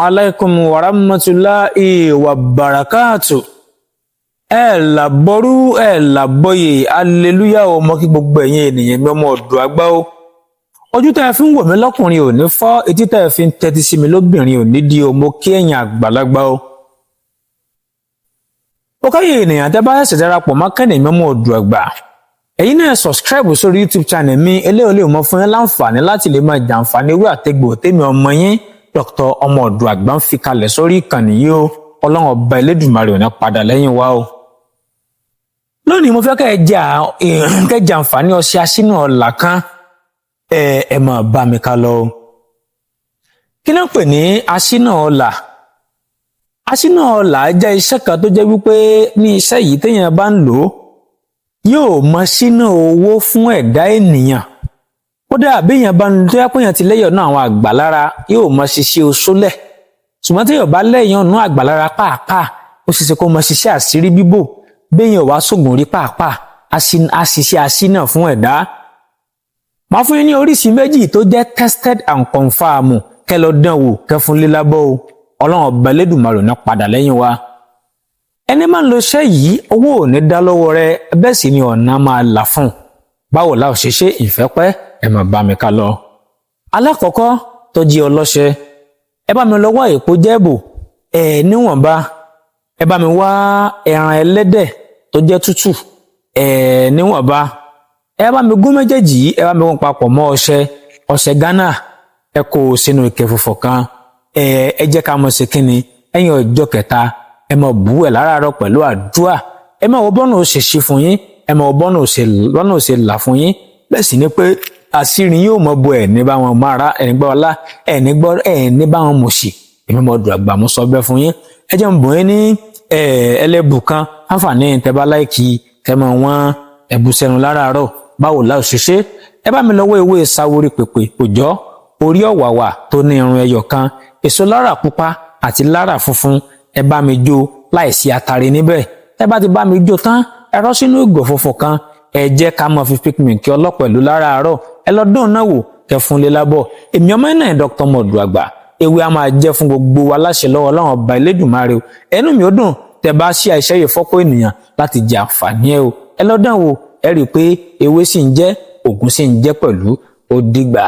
Alaykum wa rahmatulahi wa barakatu. Ẹ làbọrú, ẹ làbọyè, aleluya o. Mọ kí gbogbo ẹ̀yin ènìyàn mi, ọmọ ọ̀dọ̀ àgbà o. Ojú tẹ́ ẹ fi ń wò mí lọ́kùnrin ò ní fọ́, etí tẹ́ ẹ fi ń tẹ́tí sí mi lóbìnrin ò ní di o. Mo kí ẹ̀yin àgbàlagbà o. Ó káyé ènìyàn tẹ́ bá ṣẹ̀ṣẹ̀ darapọ̀ mọ́ kẹ́ni mi, ọmọ ọ̀dọ̀ àgbà, ẹ̀yin náà subscribe sórí YouTube channel mi. Eléyìí lè mọ fún yín láǹfààní láti lè máa jàǹfààní ewé àtegbò tèmi ọmọ yín Dr. Ọmọ ọ̀dọ̀ àgbà ń fi kalẹ̀ sórí ìkànnì yìí o. Ọlọ́run Ọba Elédùmarè ò ní padà lẹ́yìn wa o. Lónìí, mo fẹ́ kẹ́ ẹ jẹ àǹfààní ọṣẹ aṣínà ọ̀là kan. Ẹ máa bá mi ká lọ o. Kí ló ń pè ní aṣínà ọ̀là? Aṣínà ọ̀là jẹ́ iṣẹ́ kan tó jẹ́ wípé ní iṣẹ́ yìí, téèyàn bá ń lò ó, yóò mọ sínú owó fún ẹ̀dá ènìyàn. Kódà béèyàn bá ń tó yá pé èèyàn ti lẹ́yọ̀ náà àwọn àgbà lára, yóò mọ ṣiṣẹ́ oṣólẹ̀. Ṣùgbọ́n téèyàn bá lẹ́yìn ọ̀nà àgbà lára pàápàá, ó ṣeéṣe kó mọ ṣiṣẹ́ àṣírí bíbò. Béèyàn wá sóògùn rí pàápàá, á ṣiṣẹ́ aṣínà fún ẹ̀dá. Màá fún yín ní oríṣi méjì tó jẹ́ tested and confirmed. Kẹ́ lọ dán wò, kẹ́ fún lílábọ́ o. Ọlọ́run Ọba Elédùmarè náà padà lẹ́yìn wa. Ẹni máa ń lo iṣẹ́ yìí, owó ò ní dá lọ́wọ́ rẹ̀, bẹ́ẹ̀ sì ni ọ̀nà máa là fún un. Báwo la ò ṣe ṣe ìfẹ́ pẹ́? Ẹ máa bá mi ká lọ. Alákọ̀ọ́kọ́ tó jí ọlọ́ṣẹ, ẹ bá mi lọ wá èpo jẹ́ẹ̀bù ẹ níwọ̀nba. Ẹ bá mi wá ẹran ẹlẹ́dẹ̀ tó jẹ́ tútù ẹ níwọ̀nba. Ẹ bá mi gún méjèèjì yìí, ẹ bá mi gún papọ̀ mọ́ ọṣẹ, ọṣẹ Ghana. Ẹ kó o sínú ike funfun kan. Ẹ jẹ́ ká mọ̀ ṣe kínni. Ẹ̀yìn ọjọ́ kẹta, ẹ máa bù ẹ̀ láràárọ̀ pẹ̀lú àdúrà. Ẹ máa wo bọ́nà ó ṣe ṣí fún yín, ẹ máa wo bọ́nà ó ṣe là fún yín. Bẹ́ẹ̀ sì ni pé àṣírí yóò mọ bo. Ẹ̀ ní bá wọn mára ẹ̀ ní gbọ́ ọlá ẹ̀ ní gbọ́ ẹ̀ ní bá wọn mọ̀ sí. Èmi mọ̀ dùn àgbà, mo sọ bẹ́ẹ̀ fún yín. Ẹ jẹ́ ń bùn yín ní ẹlẹ́bù kan àǹfààní tẹ́ bá like, kẹ́ mọ̀ wọ́n ẹ̀bù sẹ́nu láràárọ̀. Báwo la ò ṣe ṣe? Ẹ bá mi lọ́wọ́ ewé sáwórí pèpè òjọ́, orí ọ̀wàwà tó ní irun ẹyọ kan, èso lára pupa àti lára funfun. Ẹ bá mi jó láìsí atare níbẹ̀. Ẹ bá ti bá mi jó tán, ẹ rọ́ sínú ìgò funfun kan. Ẹ jẹ́ ká máa fi picnic ọlọ́pẹ̀lú láràárọ̀. Ẹ lọ dùn náà wò, kẹ fún lé lábọ̀. Èmi ọmọ náà, Dr. Mọ̀dù Àgbà, ewé a máa jẹ́ fún gbogbo wa láṣẹ lọ́wọ́ Ọlọ́run Ọba Elédùmarè o. Ẹnu mi ó dùn tẹ́ bá ṣí àìṣe yìí fọ́pọ̀ ènìyàn láti jẹ àǹfààní ẹ o. Ẹ lọ dán wò, ẹ rí i pé ewé sì ń jẹ́, ògùn sì ń jẹ́ pẹ̀lú. Ó dìgbà.